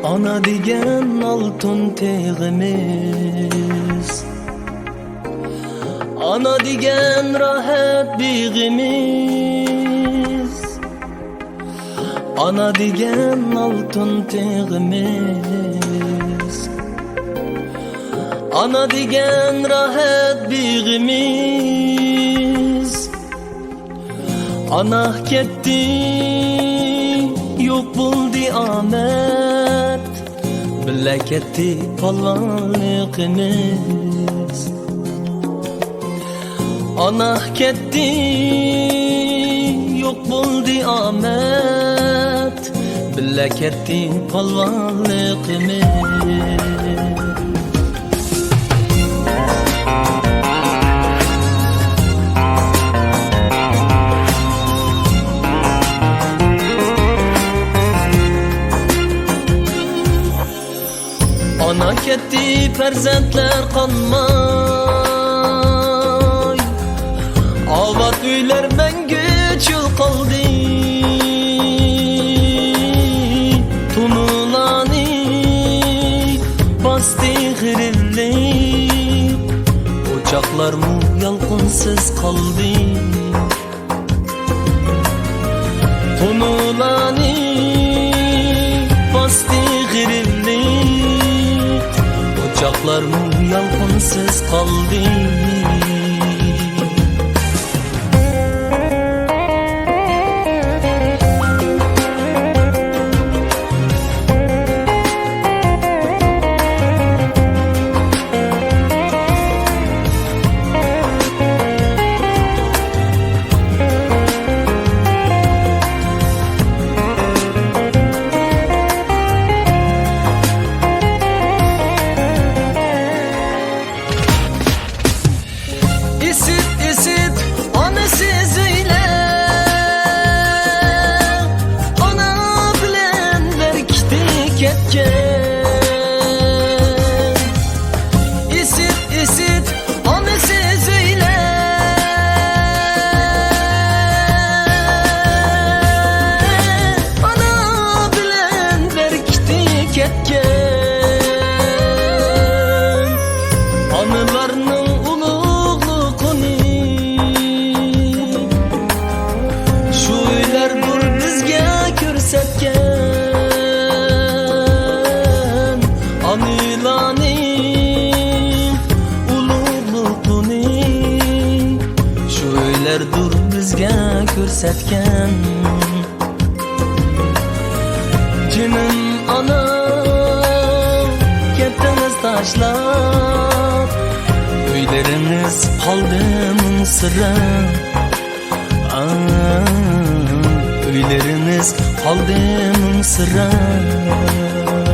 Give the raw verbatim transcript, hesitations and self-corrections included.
ئانا دېگەن ئالتۇن تېغىمىز، ئانا دېگەن راھەت بېغىمىز، ئانا دېگەن ئالتۇن تېغىمىز، ئانا دېگەن راھەت بېغىمىز. ئانا كەتتى، يوق بولدى ئامەت، بىللە كەتتى پالۋانلىقىمىز. ئانا كەتتى، يوق بولدى ئامەت، بىللە كەتتى پالۋانلىقىمىز. ئانا كەتتى، پەرزەنتلەر قالماي، ئاۋات ئۆيلەر مەڭگۈ چۆل قالدى. تونۇلارنى باستى غېرىبلىق، ئوچاقلارمۇ يالقۇنسىز قالدى. تونۇلارنى باستى غېرىبلىق، ئوچاقلارمۇ يالقۇنسىز قالدى. ئىسىت، ئىسىت، ئانىسىز ئۆيلەر، ئانا بىلەن بەركىتى كەتكەن. ئىسىت، ئىسىت، ئانىسىز ئۆيلەر، ئانا بىلەن بەركىتى كەتكەن. ئانىلارنىڭ ئۇلۇغلۇقىنى شۇ ئۆيلەردۇر بىزگە كۆرسەتكەن. ئانىلارنىڭ ئۇلۇغلۇقىنى شۇ ئۆيلەردۇر بىزگە كۆرسەتكەن. جېنىم ئانا، كەتتىڭىز تاشلاپ، ئۆيلىرىڭىز قالدى مۇڭسىراپ. ئا، ئۆيلىرىڭىز قالدى مۇڭسىراپ.